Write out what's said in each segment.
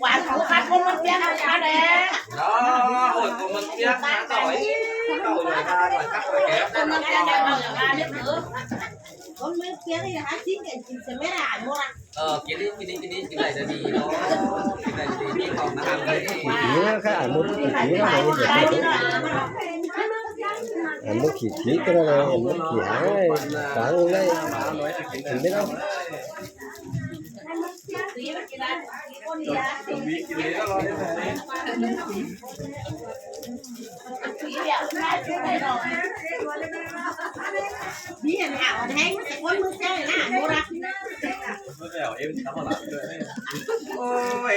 หวานของคันคนมันเปียกของคันแหละ อ๋อ โอ้ย คนมันเปียกนะ ต่อย ต่อย ต่อย ต่อย ต่อย คนมันเปียกได้มาอย่างนั้นเนี่ย เออ คนมันเปียกนี่นะคะ กินกันกินเสร็จไม่ได้หมดอ่ะ เออ กินนี่ กินนี่ กินนี่ กินได้จะดีเนาะ กินได้จะดี มีของมาทำเลย นี่ค่ะ หมด นี่ค่ะ หมด ขี้ขี้ก็ได้ หมด ขี้หาย ตังได้ กินไม่ได้ โอ้ย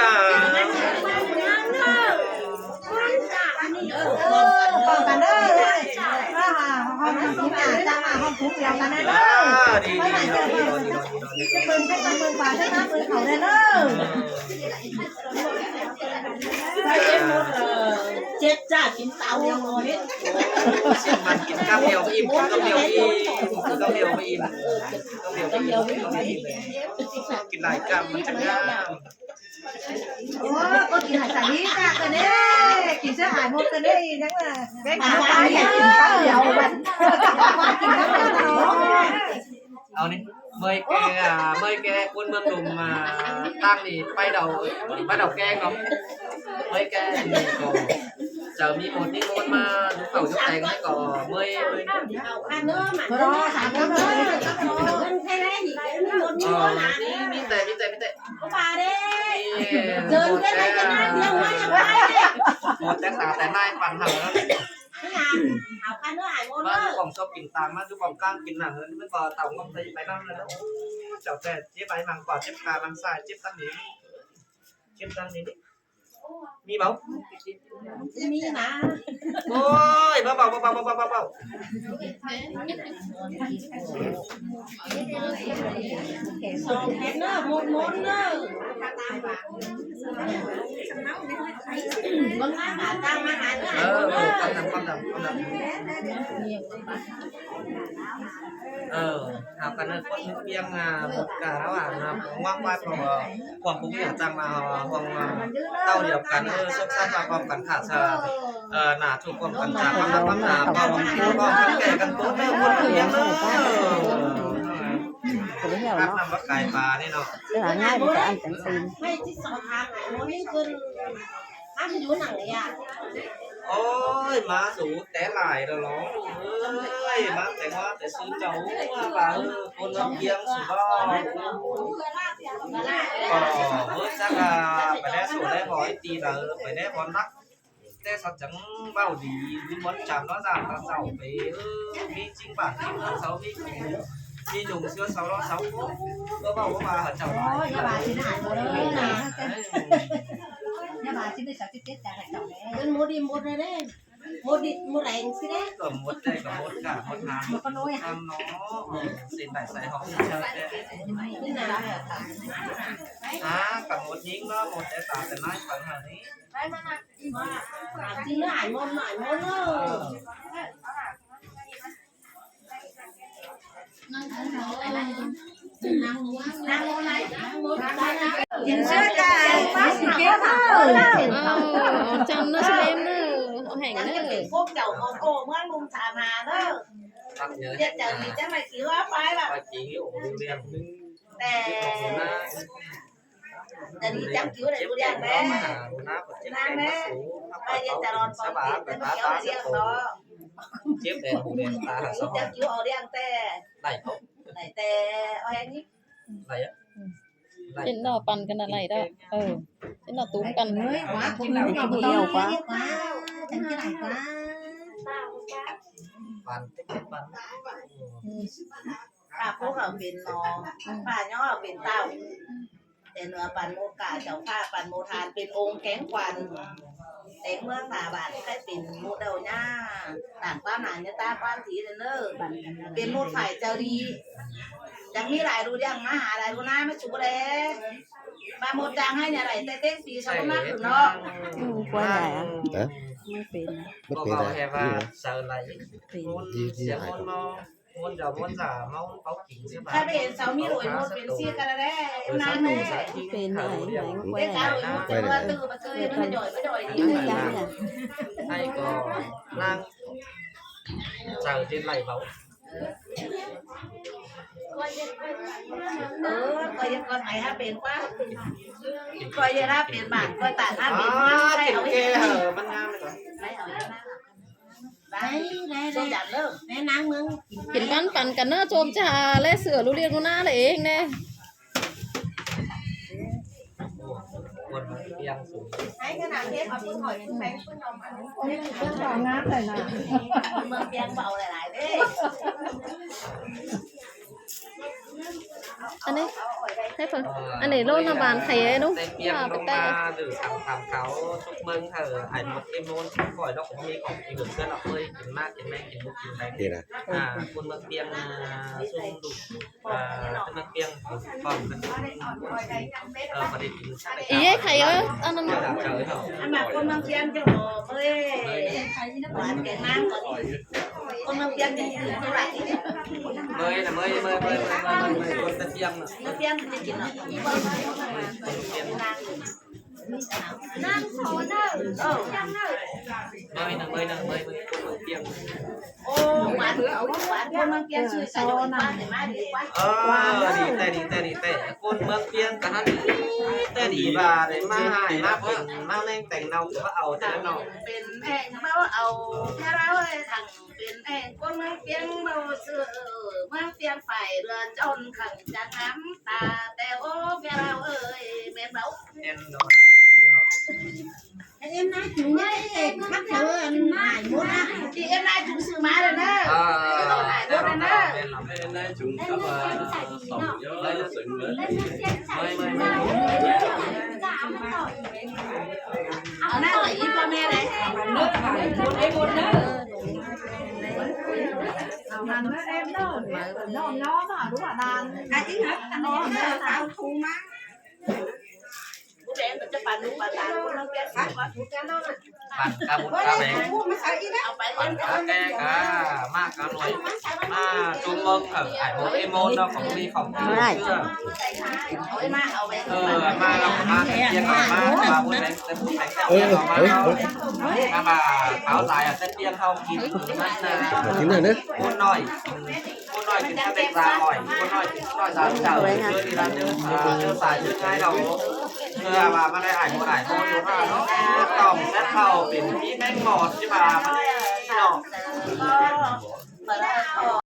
ບາຍ. ເອີ ພ້ອມກັນເດີ ເອີ ຫອມ ຫອມ ຫອມ ຫອມ ຫອມດຽວກັນເດີ. ດີ ດີ ດີ ດີ ດີ. ຈະເບິ່ງໃຫ້ເບິ່ງຂວາ ຈະມາເບິ່ງເຂົາເດີ. ເຈັບຈ້າ ກິນເຕົາດຽວບໍ່ເຫັນ. ຊິມມັນກິນຄຳດຽວກໍອີ່ມ ກິນຄຳດຽວກໍອີ່ມ ກິນຄຳດຽວກໍອີ່ມ ກິນຄຳດຽວກໍອີ່ມ ກິນຫຼາຍຄຳມັນຈະງາມ. ໂອ້ ກໍກິນໃຫ້ສາລີຈ້າກັນເດ້ ກິນເສືອຫາຍໝົດກັນເດ້ ຍັງວ່າແບ່ງກັນກິນຄຳດຽວບັດ ກິນນຳກັນເນາະ. ເອົານີ້ ເມີຍແກ ອ່າ ເມີຍແກຄົນເມືອງດົງມາ ທາງນີ້ໄປດອກ ໄປດອກແກງເນາະ. ເມີຍແກນີ້ກໍຈະມີໝົດນິມົນມາ ຢູ່ເຂົ້າຢູ່ແກງນີ້ກໍເມີຍ ເອີ ມີ ມີແຕ່ ມີແຕ່ ມີແຕ່ ມີແຕ່ ມີແຕ່ ເດີນໄປໄດ້ກັນນານດຽວມາ ຍັງໄປເດ້ ໝົດແຕ່ຕາແຕ່ນາຍປັ່ນເຮົາແລ້ວ. ມາຢູ່ກອງຊອບກິນຕາມ ມາຢູ່ກອງກາງກິນໜັງ ແລ້ວມັນກໍເຕົາງອກໄປນຳແລ້ວ. ໂອ້ ເຈົ້າແຕ່ເຈັບໄປມັງຂວາ ເຈັບຂາມັງຊ້າຍ ເຈັບທາງນີ້ ເຈັບທາງນີ້ ມີເບົາ ມີນະ. ໂອ້ຍ ເບົາໆ ເບົາໆ ເບົາໆ ເບົາໆ. ສອງແຜ່ນເດີ ໝົດໆ ເດີ ເບິ່ງມາຫາຕາມມາຫາເດີ. ເອີ ເອີ ກຳນຳ ກຳນຳ ກຳນຳ. ເອີ ເຮົາກໍນຶກຄົນນຶກວຽງ ອ່າ ໝົດກະລະວ່ານະ ຫວັງວ່າ ພວກ ພວກຜູ້ມີຫຍັງຈັ່ງມາ ເຮົາຫວັງວ່າເຕົ້າດຽວກັນ ເອີ ສຸກສັນມາພ້ອມກັນ ຂາດສະ ເອີ ໜ້າທຸກພວມກັນ ຈາກຄວາມຮັກຄວາມໜ້າ ພ້ອມກັນ ພ້ອມກັນແກ່ກັນຕົນເດີ ຄົນເມືອງເດີ. ອາບນ້ຳວ່າກາຍປານີ້ເນາະ ເວລາງ່າຍມັນກໍອັນຈັງຊີ້ນ. ໂອ້ຍ ມາສູແຕ່ຫຼາຍແລ້ວເນາະ ເອີຍ ມາແຕ່ວ່າແຕ່ຊື່ເຈົ້າວ່າ ເອີ ຄົນລຳກຽງສູບໍ່ ກໍເບິດຈັກ ອ່າ ໄປແດ່ສູແດ່ບໍ່ໄອ້ຕີເດີ ໄປແດ່ບໍ່ນັກ ແຕ່ເຂົາຈັ່ງເວົ້າດີ ມີມົນຈຳເນາະ ຈາກເຂົາເຈົ້າໄປ ເອີ ມີຈິງບາດຈິງເຂົາເຈົ້າ ມີ ມີຍຸງເຊື້ອເຂົາເນາະ ເຂົາກໍເວົ້າວ່າເຂົາເຈົ້າຫຼາຍ. ໂອ້ຍ ຢ່າວ່າຊິນະ ເອີ ຢ່າວ່າຊິໄດ້ສາມສິບເຈັດຈາກເຂົາເຈົ້າແລ້ວ ເພິ່ນໝົດອີ່ໝົດແລ້ວເດ້. ໝົດດິ ໝົດແຮງຊິເດ້ ກໍໝົດໄດ້ກໍໝົດກະໝົດຫາ ໝົດກໍນ້ອຍນຳເນາະ ເອີ ເສັ້ນໄດ້ໃສ່ຫ້ອງນີ້ເດີ ນີ້ນະ ຫາກໍໝົດຍິງເນາະ ໝົດແຕ່ຕາແຕ່ນາຍ ຟັງເຮົານີ້ ໄດ້ມານະ ຊິເນາະ ອ້າຍມົນ ອ້າຍມົນເນາະ. ກິນເສືອກາຍ ເອີ ຈຳເດີ ສະເລັມເດີ ເອົາແຮງເດີ ເປັນພວກເຈົ້າຂອງໂກເມືອງລຸງຖາມຫາເດີ ຢ່າໃຈດີຈັ່ງໃດຄືວ່າໄປລະ ແຕ່ ຈະດີຈັງຄິວໄດ້ບໍ່ຢ່າງແດ່ ນາງແດ່ ໄປເຮັດຈະລອນປອງເປັນ ແຕ່ບໍ່ກ່ຽວໄດ້ດຽວເນາະ ເຈັບແດ່ຫູແດ່ຕາ ດີຈັງຄິວເອົາດຽງແຕ່ ໄດ້ເຂົາ ໄດ້ແຕ່ເອົາແຮງນີ້ ໄດ້ອະ ເປັນດອກປັນກັນນະໄດ້ດອກ ເອີ ເປັນດອກຕຸ້ມກັນ ເອີ ວ່າຄົນອື່ນເຂົາບໍ່ຕ້ອງວ່າ ຈັງຈະໄດ້ວ່າ ປັນຕິປັນ ພະພູເຂົາເປັນນ້ອງ ພະຍໍເຂົາເປັນເຕົ້າ ແຕ່ເໜືອປັນໂມກາ ເຈົ້າພາບປັນໂມທານ ເປັນອົງແຂງຂວັນ ແຕ່ເມືອງໜ້າບ້ານໃຜເປັນໂມດເດົາຍ່າ ຕ່າງຄວາມໜ້າຍາຕາຄວາມຖີເດີ ເປັນໂມດຝ່າຍເຈົ້າດີ ຍັງມີຫຼາຍດູດຽງມາຫາຫຼາຍດູນາມາຊູແລ ມາໝົດຈາງໃຫ້ນີ້ໄດ້ແຕ່ເຕັງປີຊາວມາຂຶ້ນເນາະ ອືມ ຄວາຍຫຼາຍອະ ຮະ ມັນເປັນ ມັນເປັນ ເວົ້າແຮວ່າເຊົາໄຫຼ ເປັນ ເສຍຄົນເນາະ ມົນເຈົ້າມົນສາເມົາເປົາກິນ ຖ້າໄປເຫັນເຂົາມີໂອຍມົນເປັນຊີ້ກັນແລ້ວ ນາງແມ່ ເປັນໄຫ ໄຫ ໄຫ ເປັນການໂອຍມົນ ແຕ່ວ່າຕື່ມາເຄີຍມັນຫຍ້ອຍມາຫຍ້ອຍນີ້ ໃຫ້ກໍນາງເຈົ້າເຮັດໄລ່ເບົາ ເອີ ຂ້ອຍເຮັດກ່ອນໃຫ້ຫາເປັນກວ່າ ຂ້ອຍເຮັດຫາເປັນບາດ ຂ້ອຍຕາດຫາເປັນ ໃຫ້ເອົາ ເອີ ມັນງາມເລີຍ ໃຫ້ເອົາ ໄດ້ ໄດ້ ໄດ້ ໄດ້ນາງເມືອງ ກິນປັນປັນກັນເນີ ໂຈມຈາ ແລະເສືອລູກລ້ຽງລູກນາລະເອງແດ່ ຄົນມັນປ່ຽງສູງ ໃຫ້ຂະໜາດເຮັດເອົາເບິ່ງຫອຍເບິ່ງແປງເບິ່ງດອກ ເບິ່ງງາມຫຼາຍໆ ເບິ່ງປ່ຽງເບົາຫຼາຍໆເດ້. ອັນນີ້ໃຫ້ເພິ່ນ ອັນນີ້ໂລນະບານໄຂ່ເດ້ ແຕ່ງປຽງລົງມາ ຫຼື ສາມຂາວ ສຸກເມິງ ເອີ ໄອ້ໝົດເອັມໂມນ ຂ້ອຍເນາະ ບໍ່ມີຂອງກິນເຫຼືອເພື່ອນເຮົາເລີຍ ກິນມາກກິນແມງ ກິນໝູກກິນແມງ ນີ້ນະ ອ່າ ຄົນເມືອງປຽງ ອ່າ ຊຸມລູກ ອ່າ ຄົນເມືອງປຽງ ພ້ອມກັນ ເອີ ບໍ່ໄດ້ກິນ ອີເຢ້ ໄຂ່ເອີຍ ອັນນັ້ນ ອັນນັ້ນຄົນເມືອງປຽງເຈົ້າ ເອີຍ ຫວານແກງນາງກ່ອນ ຄົນເມືອງປຽງຈະຢູ່ເທົ່າໃດ ເມີຍນະ ເມີຍ ເມີຍ ເມີຍ ຄົນຕະປຽງນະ ຕະປຽງຈະກິນເນາະ ນາງ ນາງໂສເນີ ເອີ ເມີຍນະ ເມີຍນະ ເມີຍ ເມີຍ ຄົນຕະປຽງ ໂອ້ ຫວານ ຫວານ ຄົນເມືອງປຽງຊື່ໃສ ເອີ ດີແທ້ ດີແທ້ ດີແທ້ ຄົນເມືອງປຽງກະຫັ້ນ ດີແທ້ ດີວ່າໄດ້ມາຫາຍມາເປັນ ມາແມງແຕ່ງເນົ່າ ກະວ່າເອົາແຕ່ເນາະ ເປັນແພງເບົາເອົາ ແຕ່ລາວເອີຍ ທັງ ເປັນແຫ່ງຄົນເມືອງປຽງເບົາຊື່ ເມືອງປຽງໄປເຮືອນຈົນຂັງຈາກນ້ຳຕາ ແຕ່ໂອ້ແມ່ລາວເອີຍ ແມ່ນເບົາ ແມ່ນເນາະ ແມ່ນເນາະ ເອັມນາຍຈຸງ ມັກເຂົາອັນໝາຍໝົດນະ ທີ່ເອັມນາຍຈຸງຊື້ມາແລ້ວເດີ ເອີ ເອີ ໝາຍໝົດແລ້ວເດີ ແມ່ນລະ ແມ່ນນາຍຈຸງກັບ ເອີ ສອງເດີ ເອີ ເອີ ເອີ ເອົາໜ້າໄປອີກພໍ່ແມ່ເດ້ ເອົາມາເດີ ນ້ອມນ້ອມຫາລູກຫາຫຼານ ກະອີກຫັ້ນ ອັນນີ້ເອົາຖົງມາ ຜູ້ໃດມັນຈະປັນລູກປັນຫຼານ ຄົນລາວແກ່ ປັນກະບຸນກະແບງ ເອົາໄປ ປັນກະແກ່ກະ ມາກະລວຍ ມາຈຸ່ມເບິ່ງ ເອີ ໄອ້ໂມເອໂມນເນາະ ຂອງດີຂອງເກົ່າ ເອີ ມາເອົາໄວ້ ເອີ ມາແລ້ວກະມາ ເອີ ມາ ມາ ມາ ເອີ ເອີ ເອີ ມາ ມາ ຂາວຫຼາຍອະ ແຕ່ປຽງເຮົາກິນ ກິນໜ້ອຍເດີ ຄົນນ້ອຍ ຄົນນ້ອຍກິນສະເຕັກລາບໜ້ອຍ ຄົນນ້ອຍກິນນ້ອຍສາມເຈົ້າ ເດີນອີກລະໜຶ່ງ ເອີ ເດີນສາຍເດີນງ່າຍເຮົາ ເພື່ອວ່າມາໄດ້ອ້າຍໝູ່ຫຼາຍຄົນຢູ່ເນາະ ຕ້ອງແຊດເຂົ້າເປັນທີ່ແມງໝອດທີ່ວ່າມາເນາະ